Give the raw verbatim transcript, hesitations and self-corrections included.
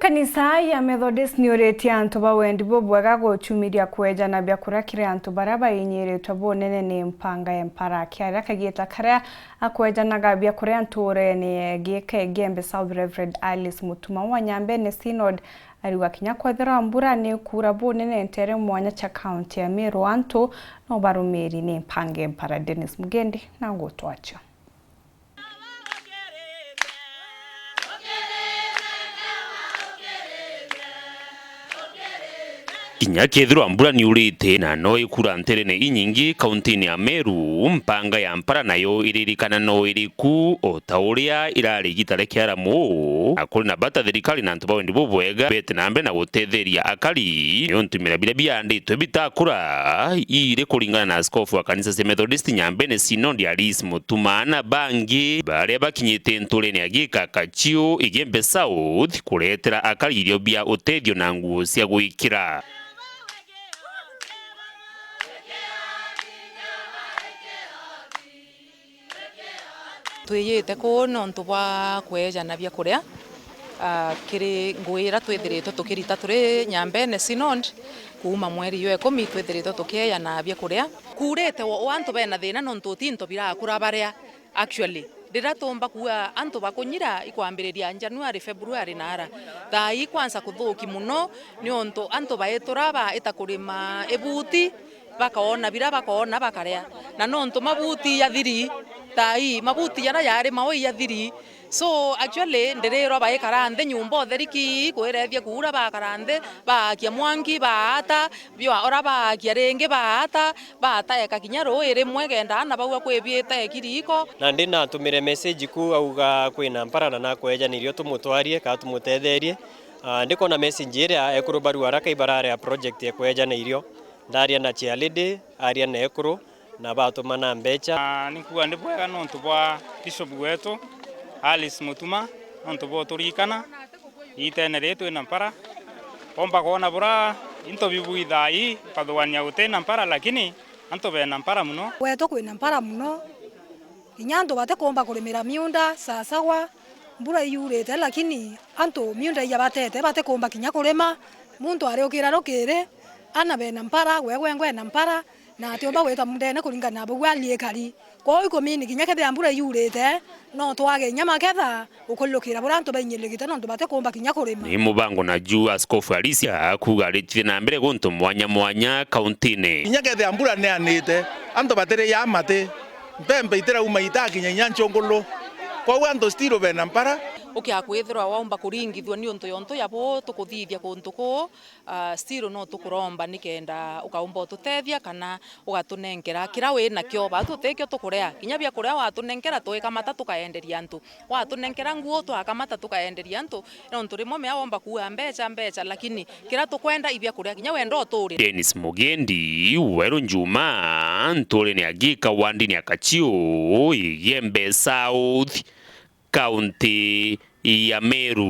Kanisa ya Methodist niuritie antu ba wendi bubwega gucumiria kweejana biakuria kiri antu baria bainyiritwe bunene ni mpanga ya mpara. Akiaria kagiita karia akweejanaga biakuria ntuurene ya Giika Igembe South, Reverend Alice Mutuma wa Nyambene Synod ariuga kinya kwethirwa mbura ni ikuura bunene nteere mwanya cha kaunti ya Meru, antu no barumiiri ni mpanga ya mpara. Dennis Mugendi na ngutwacho. Kinya kethirwa mbura niurite na no ikura nterene inyingi kauntini ya Meru, mpanga ya mpara nayo iririkana no iriku, o ta uria irari igita ria kiaramu. Na kuri na bata thirikari na antu ba wendi bubwega bete na mbere na gutetheria akari, niuntu mira biria bianditwe bitakura iri kuringana na askofu wa kanisa cia Methodist Nyambene Synod Alice Mutuma na bangi baria bakinyite nturene ya Gikaka Chiu Igembe South kuretera akari irio bia utethio na nguo cia gwikira. Twiyite kuu nontu bwa kweejana bia kuria, ah, kiri ngugi iria twithiritwe tukirita turi Nyambene Synod. Kuuma mweri jwa ikumi twithiritwe tukieejana bia kuria. Kuurite wo, o antu bena thina nontu uti into birakura baria. Actually, riria tuumba kuuga antu bakunyira ikwambiriria January, February na ara, thaa ii kwanza kuthuki mono, niuntu antu baitura baita kurima ibuti, bakoona biria bakoona bakaria. Na nontu mabuti jathiri, thaa ii mabuti jaria jaari maui jathiri. So, actually, ndirirwa baikara nthi nyumba utheri ki, kwirethia kuura, bakara nthi, baakia mwanki, baata, biwa ora baakia ringi, baata, baataeka kinya ruui rimwe, kenda aana bau a kwibiita ekiri iko. Na ndi natumire message ku auga kwina mpara na nakweejana irio tumutwarie kana tumutetherie. Ah, ndikona message iria ekuru barua araka ibararea project ya kweejana irio. Ndaria na chairlady, aria na ekuru, na batumana mbecha. Na ninkuuga ndi bwega nontu bwa Bishop wetu, Alice Mutuma, nontu bwa uturirikana iitene riri twina mpara. Omba kwona bura into bibu ithaa ii, ukathugania gutina mpara, lakini antu bena mpara mono. Gwetu kwina mpara mono, kinya antu batikumba kurimira miunda, sasagwa, mbura iyurite, lakini antu miunda ijabatete, batikumba kinya kurima. Muntu ariukira rukiri, ana bena mpara, gwe gwengwa ena mpara, na atiumba gwita mundene kuringana na bau ali ikari. Kwou ikumini kinya kethira mbura iyurite, no twage kinya maketha gukurirukira buria antu bainyirikite nontu batikumba kinya kurima. Ni mubango na juu Askofu Alicia akuuga aritithie na mbere guntu mwanya mwanya kauntine. Kinya kethira mbura nianite, antu batiriaa mati, mpempe itirauma itakinya inya ncungulu. Kwou antu still bena mpara. Ukia kwithirwa waumba kuringithua niuntu yontu ya buu tukuthithia kuntu kuu, ah, still no tukuromba nikenda ukaumba ututethia kana ugatunenkera kiria wi nakio. Bau tutikio tukuria, kinya bia kuria watunenkera tuikamata tukaenderia antu, watunenkera nguo twakamata tukaenderia antu, nontu rimwe mea womba kuua mbecha, mbecha, lakini kiria tukwenda ibia kuria, kinya wenda uturire. Dennis Mugendi, Weru Njuma, nturene ya Gika, wandini ya Kachiu, Igembe South, kaunti ya Meru.